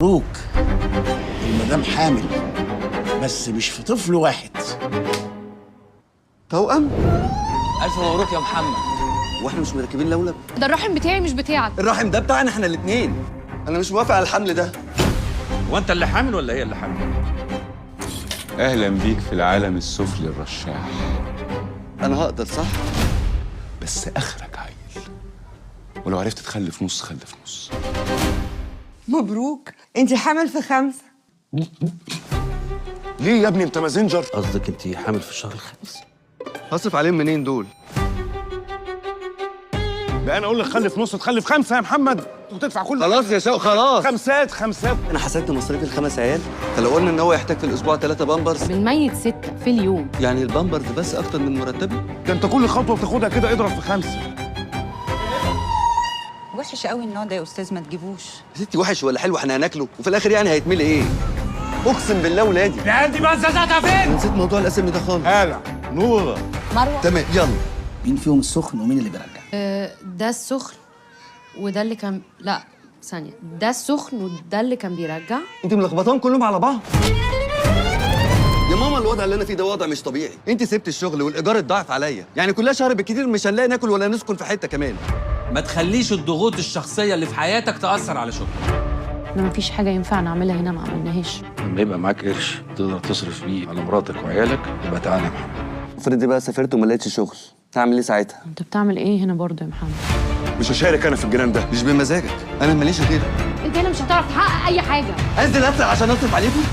مبروك، المدام حامل، بس مش في طفل واحد. توأم؟ ألف مبروك يا محمد. واحنا مش مركبين لولب؟ ده الرحم بتاعي مش بتاعك. الرحم ده بتاعنا احنا الاثنين. انا مش موافق على الحمل ده. هو انت اللي حامل ولا هي اللي حامل؟ اهلا بيك في العالم السفلي الرشاح. انا هقدر صح؟ بس اخرك عيل، ولو عرفت تخلف نص خلف نص. مبروك، انت حامل في 5. ليه يا ابني انت مازنجر؟ قصدك انت حامل في الشهر الخامس؟ هصرف عليهم منين دول؟ ده انا اقول لك خلف نص تخلف 5 يا محمد وتدفع كل. خلاص يا شوق خلاص. خمسات خمسات. انا حسبت مصاريف ال5 عيال، فلو قلنا ان هو يحتاج في الاسبوع 3 بامبرز، بنميت 6 في اليوم، يعني البامبرز بس اكتر من مرتبي. ده انت كل خطوة بتاخدها كده اضرب في 5. وحش قوي النوع ده يا استاذ، ما تجيبوش. يا ستي وحش ولا حلو احنا هناكله، وفي الاخر يعني هيتملي ايه؟ اقسم بالله ولادي. العيال دي بقى زازاتها فين؟ انا نسيت موضوع الاسم ده خالص. هالة نوره مروه. تمام يلا. مين فيهم السخن ومين اللي بيرجع؟ ده السخن وده اللي كان، لا ثانية، ده السخن وده اللي كان بيرجع. انت ملخبطاهم كلهم على بعض يا ماما. الوضع اللي انا فيه ده وضع مش طبيعي. انت سبت الشغل والايجار اتضاعف عليا، يعني كلها شهر بالكتير مش هنلاقي ناكل ولا نسكن في حتة كمان. ما تخليش الضغوط الشخصية اللي في حياتك تأثر على شغلك. احنا مفيش حاجة ينفع نعملها هنا ما عملناهاش. لما يبقى معاك قرش تقدر تصرف بيه على مراتك وعيالك يبقى تعالى يا محمد. افرضي بقى سافرت وما لقيتش شغل، هعمل ايه ساعتها؟ انت بتعمل ايه هنا برضه يا محمد؟ مش هشارك انا في الجنان ده. مش بمزاجك، انا ماليش غيرك. انت هنا مش هتعرف تحقق اي حاجة. انزل اسرع عشان اصرف عليكم.